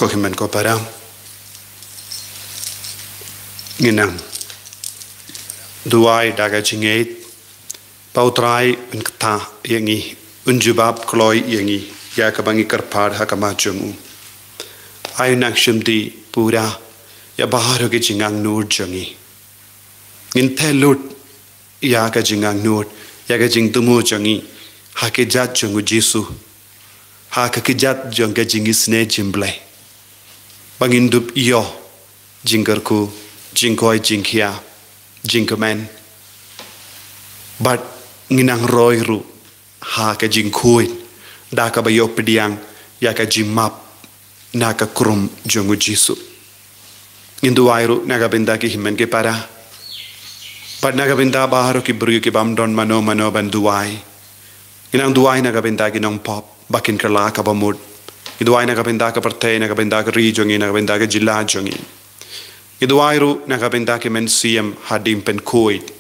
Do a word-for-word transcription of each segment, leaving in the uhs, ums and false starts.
Ko hynmen ko para, ngi nang duwai da ka jingngeit ba U Trai un kta ïa ngi, un jubab kloi ïa ngi ïa kaba ngi kyrpad ha khmat jong u. Ai u nang shim dih pura ïa baroh ki jingangnud jong ngi. Ngin theh lut ïa ka jingangnud, ïa ka jingthmu jong ngi ha ka kjat jong U Jisu, ha ka kjat jong ka jingisynei jingblei, ba ngin dup ïoh jingkyrkhu, jingkoit jingkhiah, jingkmen. Bad ngi nang roi ruh ha ka jingkhuid da kaba ïoh pdiang ïa ka jingmap na ka krum jong U Jisu. Ngin duwai ruh na ka bynta ki hynmen ki para bad na ka bynta baroh ki briew ki bym don mano mano ban duwai. Ngi nang duwai na ka bynta ki nongpop ba kin kylla kaba mut. Ngi duwai na ka bynta ka pyrthei, na ka bynta ka ri jong ngi, na ka bynta ka jylla jong ngi. Ngi duwai ruh na ka bynta ki mynsiem ha Diengpynkhuid.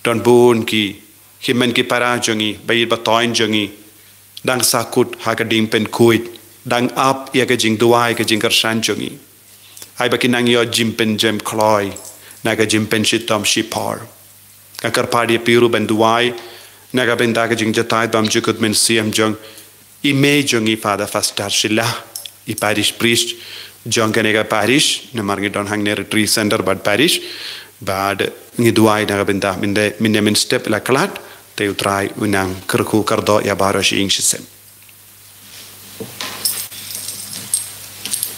Don bun ki hynmen ki para jong ngi, ba ïeit ba thoiñ jong ngi, dang sahkut ha ka Diengpynkhuid, dang ap ïa ka jingduwai, ka jingkyrshan jong ngi. Ai ba kin nang ïoh jingpynjem kloi na ka jingpynshitom shipor. Nga kyrpad ïa phi ruh ban duwai na ka bynta ka jingjahthait bymjukut mynsiem jong i mei jong ngi, Father Faster Shylla, i parish priest jong kane ka parish, namar ngi don hangne retreat center bad parish. Bad ngi duwai na ka bynta mynne, mynne mynstep la khlad, te U Trai u nang kyrkhu kyrdoh ïa baroh shi ïing shi sem.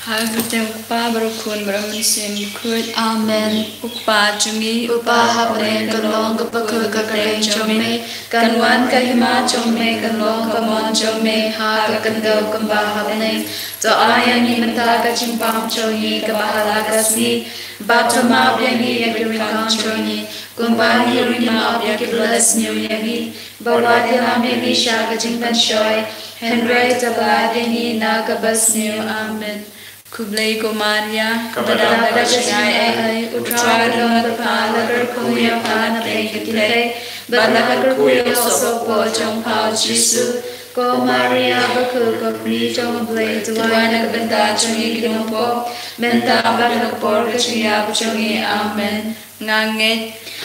Ha ka kyrteng U Kpa bad U Khun bad U Mynsiem Bakhuid. Amen. U Kpa jong ngi, U Kpa ha bneng, kan long kaba khuid ka kyrteng jong me, kan wan ka hima jong me, kan long ka mon jong me ha ka khyndew kumba ha bneng. To ai ïa ngi mynta ka jingpang jong ngi kaba ha la ka sngi, bad to map ïa ngi ïa ki ryngkang jong ngi, kumba ngi ruh ngi map ïa kiba la sniew ïa ngi. Bad wat ïalam ïa ngi sha ka jingpynshoi, hynrei to pynlait ïa ngi na kaba sniew. Amen. Khublei ko Maria, kaba dap da ka jingaiei, U Trai u don bad pha, la kyrkhu ïa pha na pdeng ki kynthei, bad la kyrkhu ïa u sohpop jong pha U Jisu. Ko Maria bakhuid, ko Kmie jong U Blei, duwai na ka bynta jong ngi ki nongpop, mynta bad ha ka por ka jingïap jong ngi. Amen. Nga ngeit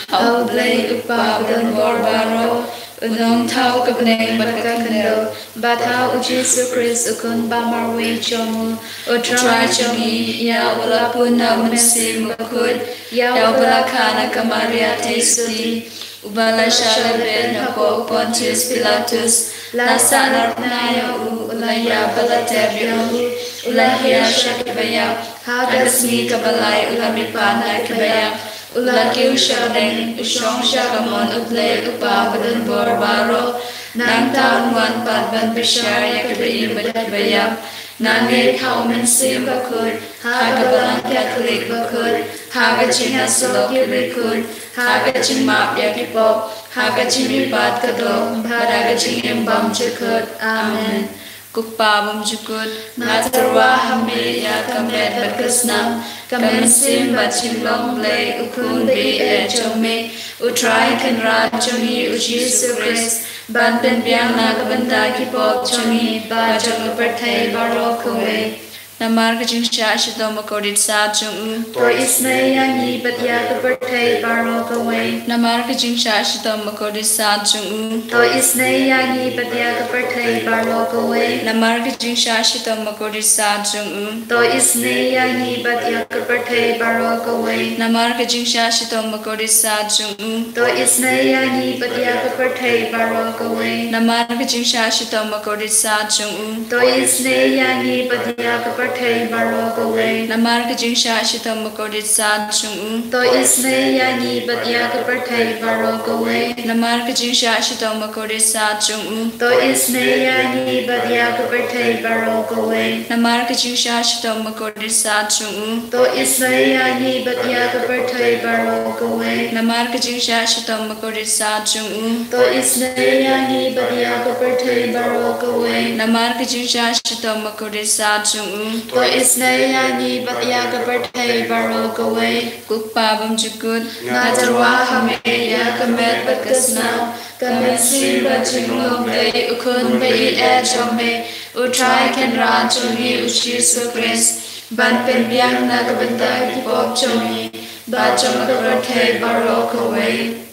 ha U Blei U Kpa badonbor baroh, U Nongthaw ka bneng bad ka khyndew, bad ha U Jisu Khrist U Khun ba marwei jong u, U Trai jong ngi. Ïa u la pun na U Mynsiem Bakhuid, ïa u ba la kha na ka Maria Theisotti, u ba la shah lehbeiñ hapoh u Pontius Pilatus, la sahnarphna ïa u, u la ïap bad la tep ïa u, u la hiar sha kiba ïap, ha ka sngi kaba lai u la mihpat na kiba ïap, u la kiew sha bneng, u shong sha ka mon U Blei U Kpa badonbor baroh. Nangta un wan pat ban bishar ïa kiba im bad kiba ïap. Nga ngeit ha U Mynsiem Bakhuid, ha ka Balang Katholik bakhuid, ha ka jingïasyllok ki riewkhuid, ha ka jingmap ïa ki pop, ha ka jingmihpat ka doh, bad ha ka jingim bymjukut. Amen. Ko Kpa bymjukut, nga tyrwa ha me ïa ka met bad ka snam, ka mynsiem bad jinglong Blei, U Khun ba ïeit jong me, U Trai Kynrad jong ngi U Jisu Khrist, ban pynbiang na ka bynta ki pop jong ngi bad jong ka pyrthei baroh kawei. Namar ka jingshah shitom bakordit sad jong u. To isynei ïa ngi bad ïa ka pyrthei baroh kawei. Namar ka jingshah shitom bakordit sad jong u. To isynei ïa ngi bad ïa ka pyrthei baroh kawei. Namar ka jingshah shitom bakordit sad jong u. To isynei ïa ngi bad ïa ka pyrthei baroh kawei. Namar ka jingshah shitom bakordit sad jong u. To isynei ïa ngi bad ïa ka pyrthei baroh kawei. Namar ka jingshah shitom bakordit sad jong u. To isynei ïa ngi bad ïa ka pyrthei baroh kawei. Namar ka jingshah shitom bakordit sad jong u. To isynei ïa ngi bad ïa ka pyrthei baroh kawei. Namar ka jingshah shitom bakordit sad jong u. To isynei ïa ngi bad ïa ka pyrthei baroh kawei. Namar ka jingshah shitom bakordit sad jong u. To isynei ïa ngi bad ïa ka pyrthei baroh kawei. Namar ka jingshah shitom bakordit sad jong u. To isynei ïa ngi bad ïa ka pyrthei baroh kawei. Namar ka jingshah shitom bakordit sad jong u. To isynei ïa ngi bad ïa ka pyrthei baroh kawei. Ko Kpa bymjukut. Nga tyrwa ha me ïa ka met bad ka snam, ka mynsiem bad jinglong Blei, U Khun ba ïeit jong me, U Trai Kynrad jong ngi U Jisu Khrist, ban pynbiang na ka bynta ki pop jong ngi bad jong ka pyrthei baroh kawei.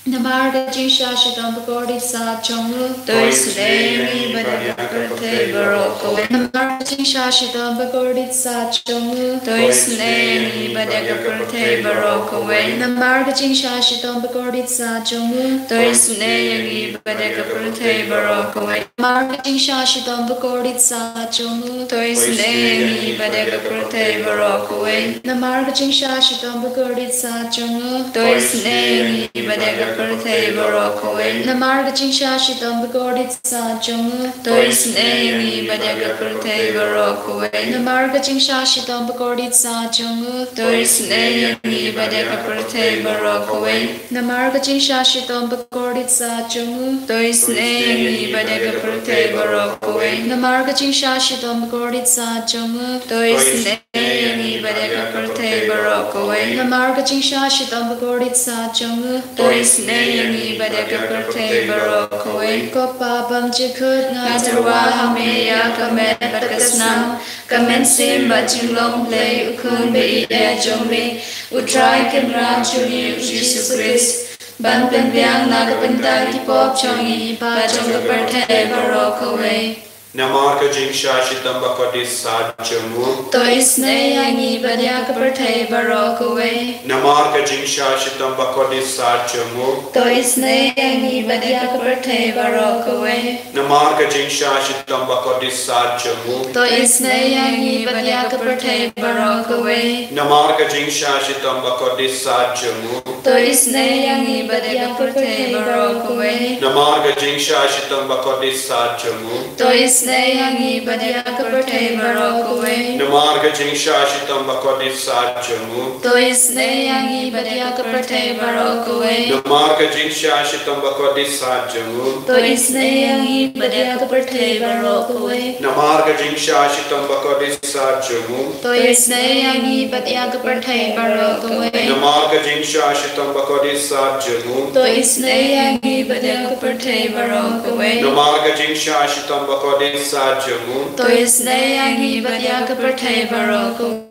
Namar ka jingshah shitom bakordit sat jong u, to isynei ïa ngi bad ïa ka pyrthei baroh kawei. Namar ka jingshah shitom bakordit sat jong u, to isynei ïa ngi bad ïa ka pyrthei baroh kawei. Namar ka jingshah shitom bakordit sat jong u, to isynei ïa ngi bad ïa ka pyrthei baroh kawei. Namar ka jingshah shitom bakordit sat jong u, to isynei ïa ngi bad ïa ka pyrthei baroh kawei. Namar ka jingshah shitom bakordit sat jong u, to isynei ïa ngi bad ïa ka pyrthei baroh kawei. Namar ka jingshah shitom bakordit sat jong u, to isynei ïa ngi bad ïa ka pyrthei baroh kawei. Namar ka jingshah shitom bakordit sat jong u, to isynei ïa ngi bad ïa ka pyrthei baroh kawei. Namar ka jingshah shitom bakordit sat jong u, to isynei ïa ngi bad ïa ka pyrthei baroh kawei. Namar ka jingshah shitom bakordit sat jong u, to isynei ïa ngi bad ïa ka pyrthei baroh kawei. Namar ka jingshah shitom bakordit sat jong u, to isynei ïa ngi bad ïa ka pyrthei baroh kawei. Ko Pa bymjukut, nga tyrwa ha me ïa ka met bad ka snam, ka mynsiem bad jinglong Blei, u Khun ba ïeit jong me, U Trai Kynrad jong ngi U Jisu Khrist, ban pynbiang na ka bynta ki pop jong ngi bad jong ka pyrthei baroh kawei. Namar ka jingshah shitom bakordit sat jong u, to isynei ïa ngi bad ïa ka pyrthei baroh kawei. Namar ka jingshah shitom bakordit sat jong u, to isynei ïa ngi bad ïa ka pyrthei baroh kawei. Namar ka jingshah shitom bakordit sat jong u, to isynei ïa ngi bad ïa ka pyrthei baroh kawei. Namar ka jingshah shitom bakordit sat jong u, to isynei ïa ngi bad ïa ka pyrthei baroh kawei. Namar ka jingshah shitom bakordit sat jong u, to isynei ïa ngi bad ïa ka pyrthei baroh kawei. Namar ka jingshah shitom bakordit sat jong u, to isynei ïa ngi bad ïa ka pyrthei baroh kawei. Namar ka jingshah shitom bakordit sat jong u, to isynei ïa ngi bad ïa ka pyrthei baroh kawei. Namar ka jingshah shitom bakordit sat jong u, to isynei ïa ngi bad ïa ka pyrthei baroh kawei. Namar ka jingshah shitom bakordit sat jong u, to isynei ïa ngi bad ïa ka pyrthei baroh kawei. Namar ka jingshah shitom bakordit sat jong u, to isynei ïa ngi bad ïa ka pyrthei baroh kawei.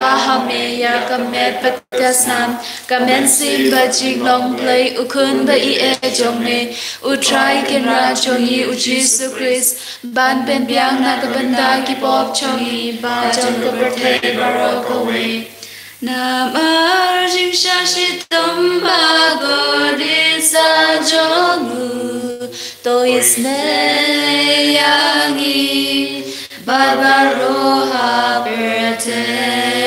Ha me ïa ka met bad ka snam, ka mynsiem bad jinglong Blei, u Khun ba ïeit jong me, U Trai Kynrad jong ngi U Jisu Khrist, ban pynbiang na ka bynta ki pop jong ngi bad jong ka pyrthei baroh kawei. Namar jingshah shitom bakordit sat jong u, to isynei ïa ngi bad baroh ha pyrthei.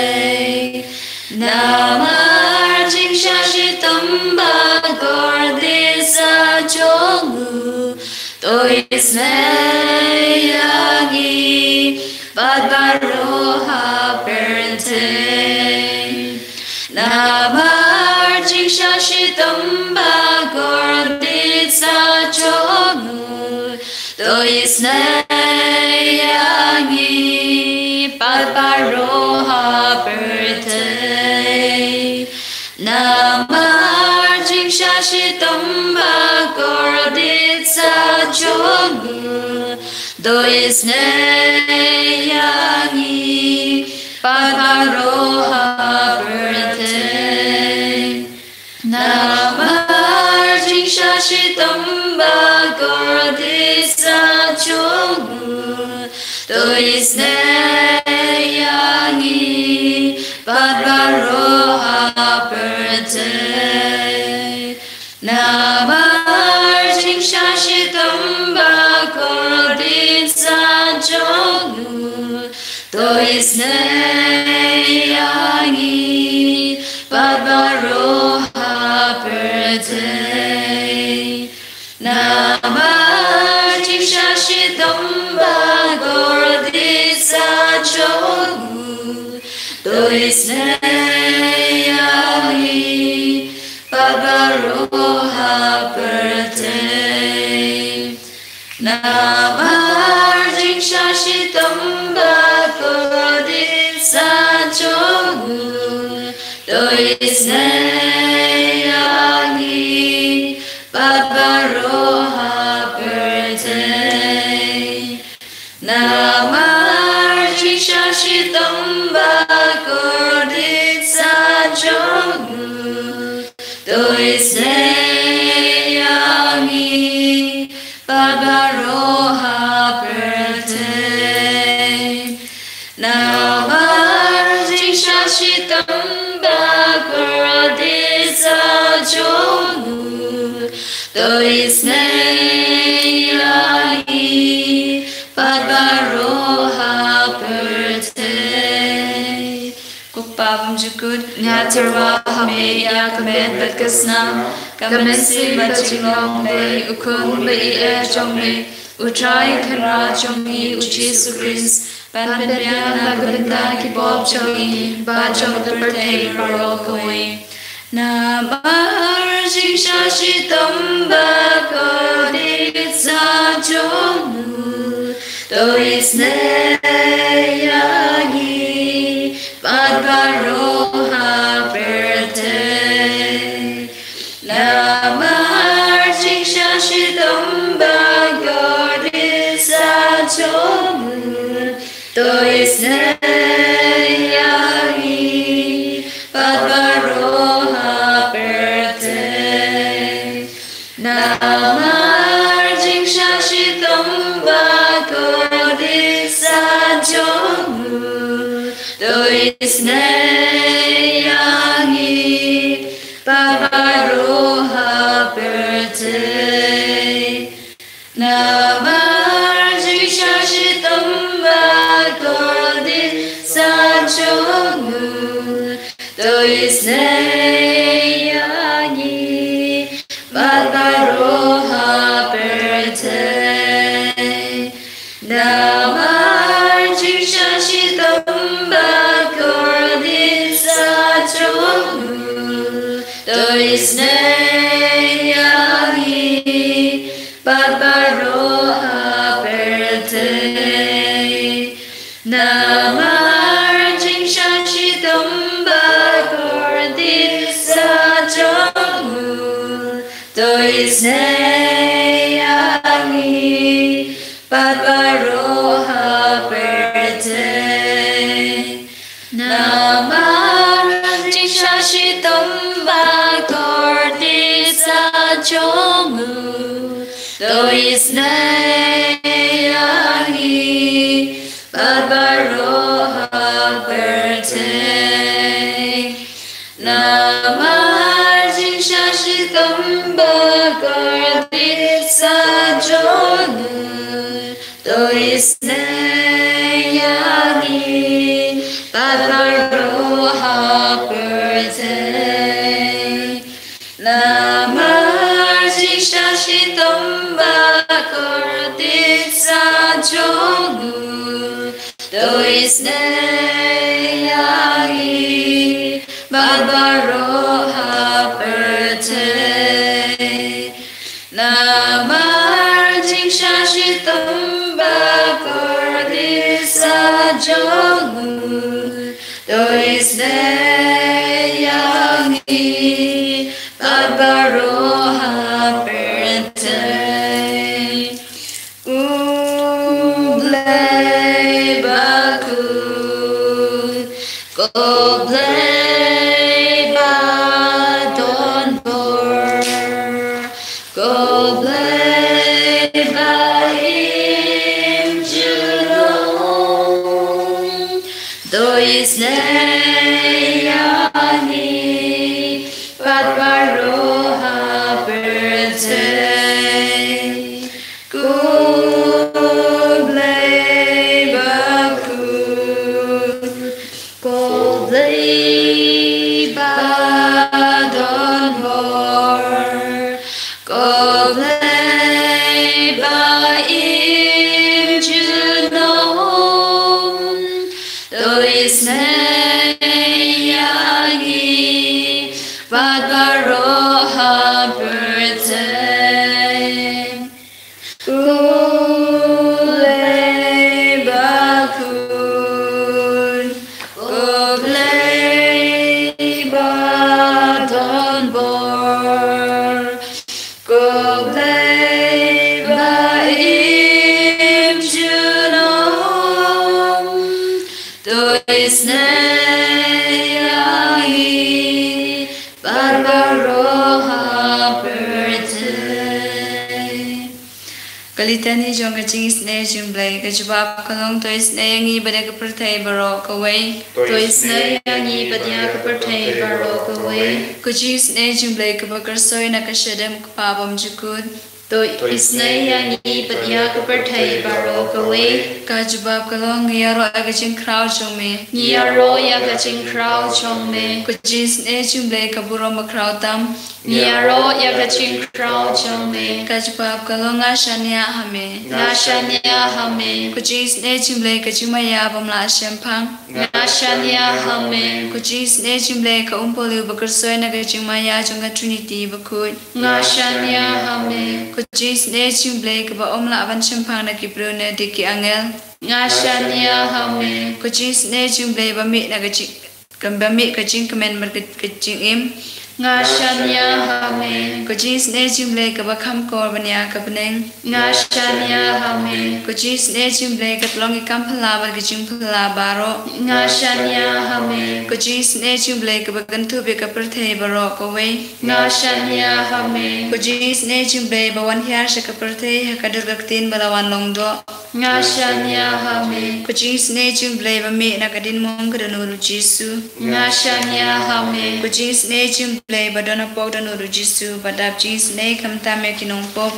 Namar jingshah shitom bakordit sat jong u, to isynei ïa ngi bad baroh ha pyrthei. Namar jingshah shitom bakordit sat jong u, to isynei ïa ngi bad baroh ha pyrthei. Namar jingshah shitom bakordit sat jong u, to isynei ïa ngi bad baroh ha pyrthei. Namar jingshah shitom bakordit sat jong u, to isynei ïa ngi bad baroh ha pyrthei. Namar jingshah shitom bakordit sat jong u, to isynei ïa ngi bad baroh ha pyrthei. Namar jingshah shitom bakordit sat jong u, to isynei ïa ngi bad baroh ha pyrthei. Namar jingshah shitom bakordit sat jong u, to isynei ïa ngi bad baroh ha pyrthei. shitom ba kordit sa jong u, to isynei ïa ngi bad baroh ha pyrthei. Namar jingshah shitom ba kordit sa jong u, to isynei ïa ngi bad baroh ha pyrthei. Ko Pa bymjukut, nga tyrwa ha me ïa ka met bad ka snam, ka mynsiem bad jinglong blei, u khun bad i ei jong me, U Trai Kynrad jong ngi U Jisu Khrist, ban pynbiang na ka bynta ki pop jong ngi bad jong ka pyrthei baroh kawei. Namar jingshah shitom ba kordit sa jong u, to isynei ïa ngi bad baroh ha pyrthei. Namar jingshah shitom ba kordit sa jong u, to isynei ïa ngi bad baroh ha pyrthei. Namar jingshah shitom ba kordit sa jong u, to isynei ïa ngi bad baroh ha pyrthei. Namar jingshah shitom ba kordit sa jong u, to isynei ïa ngi bad baroh ha pyrthei. Namar jingshah shitom ba kordit sa jong u, to isynei ïa ngi bad baroh ha pyrthei. Namar jingshah shitom ba kordit sa jong u, to isynei ïa ngi bad baroh ha pyrthei. Namar jingshah shitom ba kordit sa jong u, to isynei ïa ngi bad baroh ha pyrthei. Namar jingshah shitom ba kordit sa jong u, to isynei ïa ngi bad baroh ha pyrthei. Namar jingshah shitom ba kordit sa jong u, to isynei ïa ngi bad baroh ha pyrthei. Namar jingshah shitom ba kordit sa jong u, to isynei ïa ngi bad baroh ha pyrthei. U Blei bakhuid, ko Blei ba don bor, ko Blei ba im junom, to isynei ïa ngi bad baroh ha pyrthei. Ko Blei bakhuid, ko Blei ba don bor, ko Blei ba im junom, to isynei ïa ngi bad baroh ha pyrthei. Ko Blei bakhuid, ko Blei ba don bor, ko Blei ba im junom, To isynei ïa ngi bad baroh ha pyrthei. Ka litani jong ka jingisynei jong U Blei. Ka jubab ka long: To isynei ïa ngi bad ïa ka pyrthei baroh kawei. To isynei ïa ngi bad ïa ka pyrthei baroh kawei. Ka jingisynei jong U Blei kaba kyrsoi na ka shadem U Kpa bymjukut. To isynei ïa ngi bad ïa ka pyrthei baroh kawei. Ka jubab ka long: Ngi ïaroh ïa ka jingkhraw jong me. Ngi ïaroh ïa ka jingkhraw jong me. Ka jingisynei jong U Blei ka burom bakhraw tam. Ngi ïaroh ïa ka jingkhraw jong me. Ka jubab ka long: Nga shaniah ha me. Nga shaniah ha me. Ka jingisynei jong U Blei ka jingmaïa bym lah shemphang. Nga shaniah ha me. Ka jingisynei jong U Blei ka umpohliew ba kyrsoi na ka jingmaïa jong ka Trinity bakhuid. Nga shaniah ha me. Ka jingisynei jong U Blei kaba ym lah ban shemphang da ki briew ne da ki angel. Nga shaniah ha me. Ka jingisynei jong U Blei ba mih na ka jing, kaba mih ka jingkmen bad ka, ka jingim. Nga shaniah ha me. Ka jingisynei jong U Blei kaba kham kor ban ïa ka bneng. Nga shaniah ha me. Ka jingisynei jong U Blei ka tyllong ïa ki kam phylla bad ki jingphylla baroh. Nga shaniah ha me. Ka jingisynei jong U Blei kaba kynthup ïa ka pyrthei baroh kawei. Nga shaniah ha me. Ka jingisynei jong U Blei ba wan hiar sha ka pyrthei ha ka dur ka ktien ba la wan long doh. Nga shaniah ha me. Ka jingisynei jong U Blei ba mih na ka diengmong ka dohnud U Jisu. Nga shaniah ha me. Ka jingisynei jong U Blei ba don hapoh dohnud U Jisu, ba dap jingisynei khamtam ïa ki nongpop.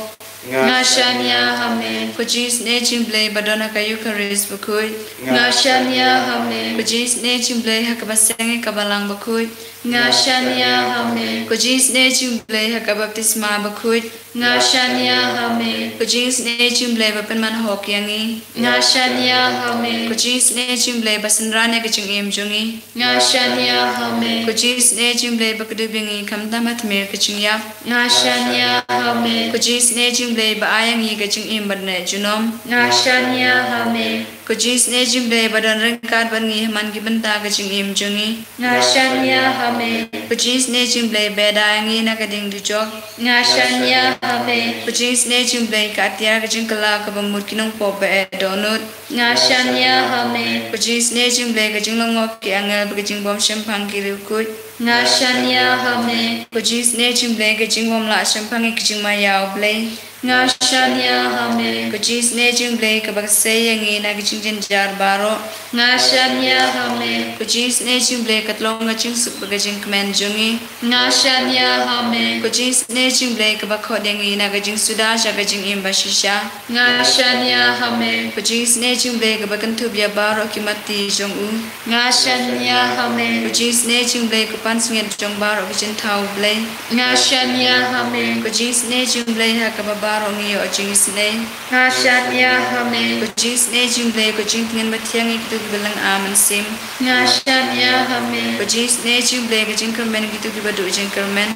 Nga shaniah ha me. Ka jingisynei jong U Blei ba don ha ka Eukharist bakhuid. Nga shaniah ha me. Ka jingisynei jong U Blei ha kaba seng ïa ka balang bakhuid. Nga shaniah ha me. Ka jingisynei jong U Blei ha ka baptisma bakhuid. Nga shaniah ha me. Ka jingisynei jong U Blei ba pynman hok ïa ngi. Nga shaniah ha me. Ka jingisynei jong U Blei ba synran ïa ka jingim jong ngi. Nga shaniah ha me. Ka jingisynei jong U Blei ba kdup ïa ngi khamtam ha tmier ka jingïap. Nga shaniah ha me. Ka jingisynei jong U Blei ba ai ïa ngi ka jingim bad neh junom. Nga shaniah ha me. Ka jingisynei jong U Blei ba don ryngkat bad ngi ha man ki bynta ka jingim jong ngi. Nga shaniah ha me. Ka jingisynei jong U Blei ba da ïa ngi na ka diengdujok. Nga shaniah ha me. Ka jingisynei jong U Blei ka atiar ka jingkylla kaba mut ki nongpop ba eh dohnud. Nga shaniah ha me. Ka jingisynei jong U Blei ka jinglong ki angel bad ka jingbym shemphang ki riewkhuid. Nga shaniah ha me. Ka jingisynei jong U Blei ka jingbym lah shemphang ïa ka jingmaïa U Blei. Nga shaniah ha me. Ka jingisynei jong U Blei kaba ksai ïa ngi na ka jingjynjar baroh. Nga shaniah ha me. Ka jingisynei jong U Blei ka tyllong ka jingsuk bad ka jingkmen jong ngi. Nga shaniah ha me. Ka jingisynei jong U Blei kaba khot ïa ngi na ka jingsuda sha ka jingim bashisha. Nga shaniah ha me. Ka jingisynei jong U Blei kaba kynthup ïa baroh ki matti jong u. Nga shaniah ha me. Ka jingisynei jong U Blei ka pansngiat jong baroh ki jingthaw U Blei. Nga shaniah ha me. Ka jingisynei jong U Blei ha kaba baroh ngi ïoh jingisynei. Nga shaniah ha me. Ka jingisynei jong U Blei ka jingtngen ba thiang ïa kito kiba lynga mynsiem. Nga shaniah ha me. Ka jingisynei jong U Blei ka jingkyrmen ïa kito kiba duh jingkyrmen.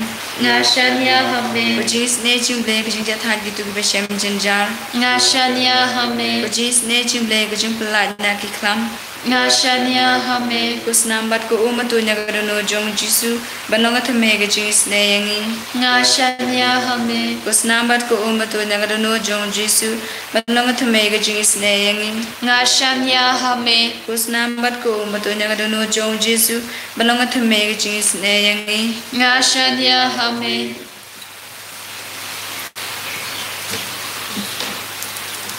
Nga shaniah ha me. Ka jingisynei jong U Blei ka jingjahthait ïa kito kiba shem jynjar. Nga shaniah ha me. Ka jingisynei jong U Blei ka jingpyllait na ki khlam. Nga shaniah ha me. Ko snam bad ko um bad tuid na ka dohnud jong U Jisu ban long ka thymmei ka jingisynei ïa ngi. Nga shaniah ha me. Ko snam bad ko um bad tuid na ka dohnud jong U Jisu ban long ka thymmei ka jingisynei ïa ngi. Nga shaniah ha me. Ko snam bad ko um bad tuid na ka dohnud jong U Jisu ban long ka thymmei ka jingisynei ïa ngi. Nga shaniah ha me.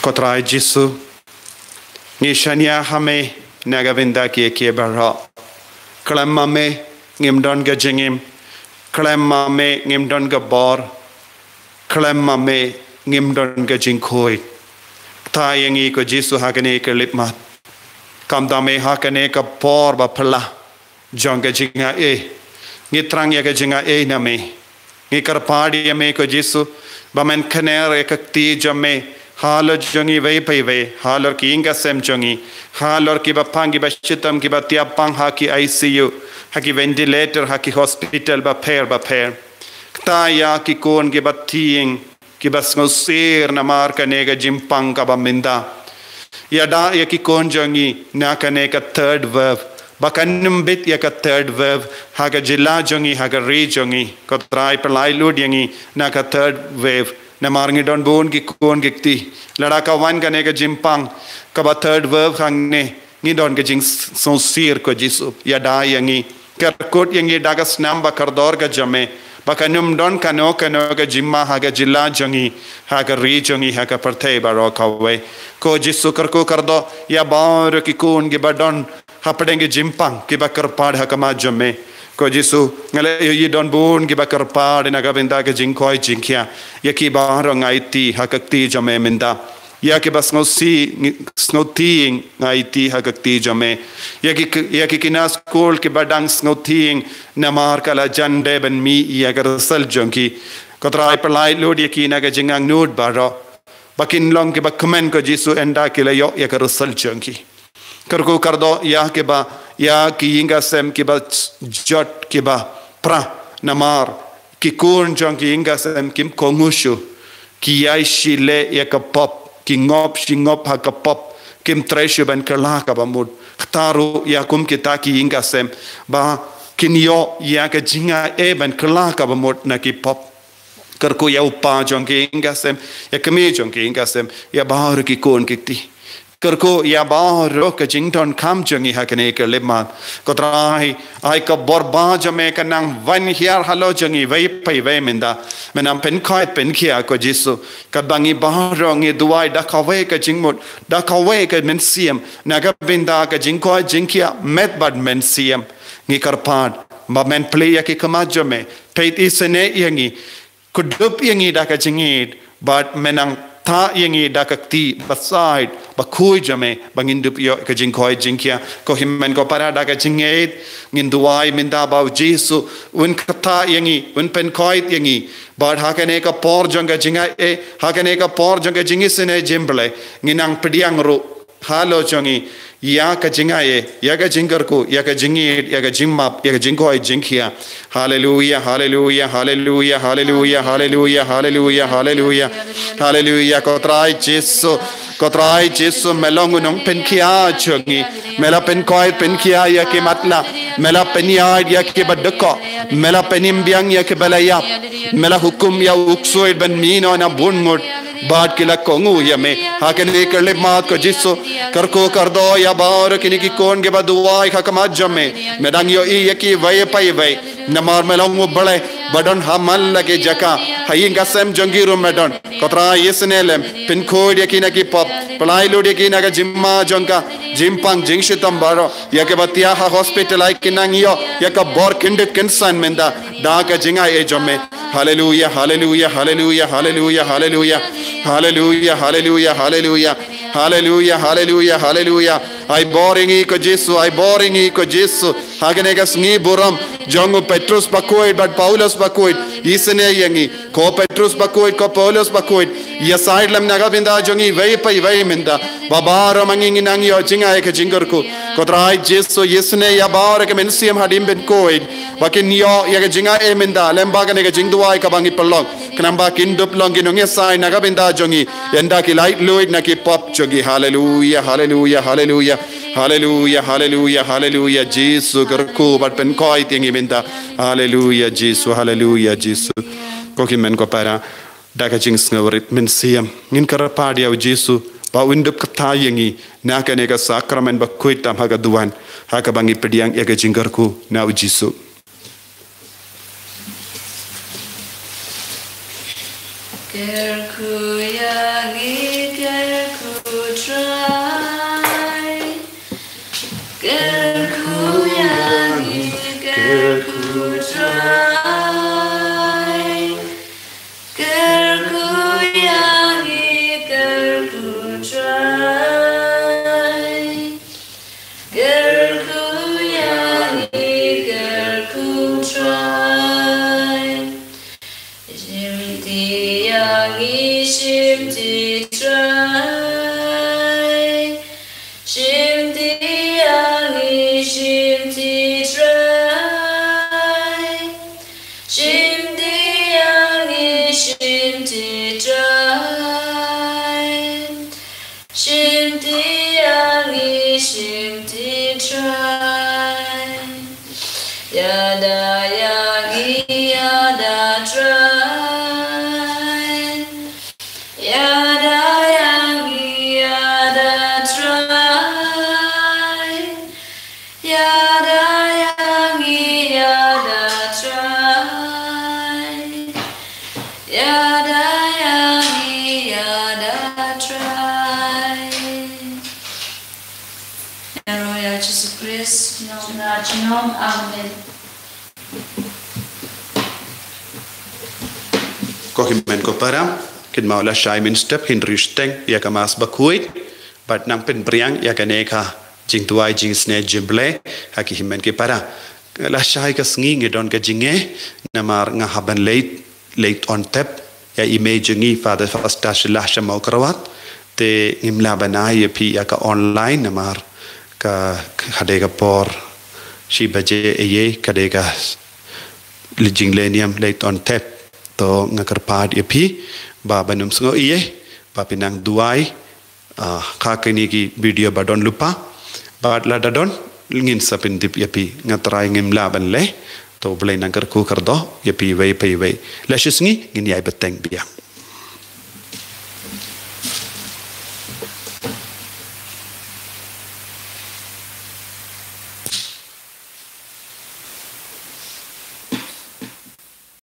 Ko Trai Jisu, ngi shaniah ha me na ka bynta kiei kiei baroh. Khlem ma me ngim don ka jingim. Khlem ma me ngim don ka bor. Khlem ma me ngim don ka jingkhuid. Kta ïa ngi ko Jisu ha kane ka lipmat. Khamtam eh ha kane ka por ba phylla jong ka jingaiei. Ngi thrang ïa ka jingaiei na me. Ngi kyrpad ïa me ko Jisu ba men kner ïa ka kti jong me halor jong ngi iwei pa iwei, halor ki ïing ki sem jong ngi, halor kiba pang kiba shitom kiba tiap pang ha ki I C U, ha ki ventilator, ha ki hospital bapher bapher. Kta ïa ki khun kiba tieng kiba sngewsih namar kane ka jingpang kaba mynta. Ïada ïa ki khun jong ngi na kane ka third wave. Ba kan ym bit ïa ka third wave ha ka jylla jong ngi, ha ka ri jong ngi. Ko Trai, pynlait lut ïa ngi na ka third wave. Namar ngi don bun ki khun ki kti. Lada ka wan kane ka jingpang kaba third wave hangne, Ngi don ka jingsngewsih, ko Jisu, ïada ïa ngi. Kyrkhu ïa ngi da ka snam ba kordor ka jong me, ba kan ym don kano kano ka jingma ha ka jylla jong ngi, ha ka ri jong ngi, ha ka pyrthei baroh kawei. Ko Jisu, kyrkhu kordor ïa baroh ki khun kiba don hapdeng ki jingpang kiba kyrpad ha khmat jong me. Ko Jisu, nga la ïohi don bun kiba kyrpad na ka bynta ka jingkoit jingkhiah. Ïa ki baroh nga aiti ha ka kti jong me mynta. Ïa kiba sngewsih, sngewthiang nga aiti ha ka kti jong me. Ïa ki, ïa ki khynnah skul kiba dang sngewthiang namar ka la jan dei ban mih ïa ka result jong ki. Ko Trai, pyllait lut ïa ki na ka jingangnud baroh, ba kin long kiba kmen, ko Jisu, ynda ki la ïoh ïa ka result jong ki. Kyrkhu kordor ïa kiba, ïa ki ïing ki sem kiba jot, kiba pra, namar ki khun jong ki ïing ki sem kim kohnguh shuh. Ki ïai shileh ïa ka pop, ki ngop shi ngop ha ka pop, kim treh shuh ban kylla kaba mut. Kata ruh ïa kum kita ki ïing ki sem, ba kin ïoh ïa ka jingai ban kylla kaba mut na ki pop. Kyrkhu ïa u kpa jong ki ïing ki sem, ïa kmie jong ki ïing ki sem, ïa baroh ki khun ki kti. Kyrkhu ïa baroh ka jingdonkam jong ngi ha kane ka khyllipmat. Ko Trai, ai ka bor ba jong me kan nang wan hiar halor jong ngi iwei pa iwei mynta. Men nang pynkoit pynkhiah, ko Jisu. Katba ngi baroh ngi duwai da kawei ka jingmut, da kawei ka mynsiem, na ka bynta ka jingkoit jingkhiah met bad mynsiem. Ngi kyrpad ba men plie ïa ki khmat jong me, peit isynei ïa ngi, kdup ïa ngi da ka jingïeit, bad men nang tah ïa ngi da ka kti basaid bakhuid jong me, ba ngin dup ïoh ka jingkoit jingkhiah. Ko hynmen ko para, da ka jingïeit ngin duwai mynta ba u Jisu un tah ïa ngi, un pynkoit ïa ngi. Bad ha kane ka por jong ka jingai, ha kane ka por jong ka jingisynei jong U Blei, ngin nang pdiang ruh halor jong ngi ïa ka jingai, ïa ka jingkyrkhu, ïa ka jingïeit, ïa ka jingmap, ïa ka jingkoit jingkhiah. Haleluia, haleluia, haleluia, haleluia, haleluia, haleluia, haleluia. Haleluia, ko Trai Jisu, ko Trai Jisu, me long u nongpynkhiah jong ngi. Me la pynkoit pynkhiah ïa ki matlah, me la pynïaid ïa ki badukor, me la pynim biang ïa ki ba la ïap, me la hukum ïa u ksuid ban mih noh na bun ngut. Bad ki la kohnguh ïa me. Ha kane ka khyllipmat, ko Jisu, kyrkhu kordor ïa baroh kine ki khun kiba duwai ha khmat jong me. Me dang ïohi ïa ki iwei pa iwei. Namar me long U Blei ba don ha man la ki jaka. Ha ïing ki sem jong ki ruh me don. Ko Trai, isynei lem, pynkhuid ïa ki na ki pop. Pyllait lut ïa ki na ka jingma jong ka, jingpang jingshitom baroh. Ïa kiba thiah ha hospital, ai kin nang ïoh ïa ka bor kyndit kynsan mynta da ka jingai jong me. Haleluia, haleluia, haleluia, haleluia, haleluia. Haleluia, haleluia, haleluia. Haleluia, haleluia, haleluia. Ai bor ïa ngi, ko Jisu, ai bor ïa ngi, ko Jisu. Ha kane ka sngi burom jong u Petrus bakhuid bad Paulus bakhuid, isynei ïa ngi. Ko Petrus bakhuid, ko Paulus bakhuid, ïasaid lem na ka bynta jong ngi iwei pa iwei mynta. Ba baroh ma ngi ngin nang ïoh jingai ka jingkyrkhu. Ko Trai Jisu, isynei ïa baroh ki mynsiem hadien ba khuid, ba kin ïoh ïa ka jingai mynta lem bad kane ka jingduwai kaba ngi pynlong. Khnang ba kin dup long ki nongïasaid na ka bynta jong ngi, ynda ki laitluid na ki pop jong ngi. Haleluia, haleluia, haleluia. Haleluia, haleluia, haleluia. Jisu, kyrkhu bad pynkoit ïa ngi mynta. Haleluia, Jisu, haleluia, Jisu. Ko hynmen ko para, da ka jingsngewrit mynsiem ngin kyrpad ïa u Jisu ba un dup kata ïa ngi na kane ka sakramen bakhuid tam ha ka duwan, ha kaba ngi pdiang ïa ka jingkyrkhu na u Jisu. Kyrkhu ïa ngi, kyrkhu Trai. Kyrkhu ïa ngi, kyrkhu Trai. Kyrkhu ïa ngi, kyrkhu Trai. Kyrkhu ïa ngi, kyrkhu Trai. Shimti ïa ngi, shimti Trai. Shimti ïa ngi, shimti Trai. Shimti ïa ngi, shimti Trai. Shimti ïa ngi, shimti Trai. Ïada ïa ngi, ïada Trai. Ïada ïa ngi, ïada Trai. Ïada ïa ngi ïada Trai. Ïada ïa ngi ïada Trai. Ïa Jisu Khrist, ïa Jisu Khrist. Amen. Ko hynmen ko para, kynmaw lashai mynstep ngin ri shiteng ïa ka Mass bakhuid bad nang pynpriang ïa kane ka jingduwai jingsnei jingblei ha ki hynmen ki para. Lashai ka sngi ngi don ka jingeh namar nga hap ban leit, leit on tep ïa i mei jong ngi Father Fastas Shylla sha Mawkyrwat. Te ngim lah ban ai ïa phi ïa ka online namar ka, ka dei ka por shi baje eiei, ka dei ka jingleh niam leit on tep. To nga kyrpad ïa phi ba ban ym sngew eiei, ba phin nang duwai, ah, ha kine ki video ba don lypa, bad lada don ngin sa pyndep ïa phi. Nga trai ngim lah ban leh. To Blei nang kyrkhu kyrdoh ïa phi iwei pa iwei. La shi sngi ngin ïai bteng biang.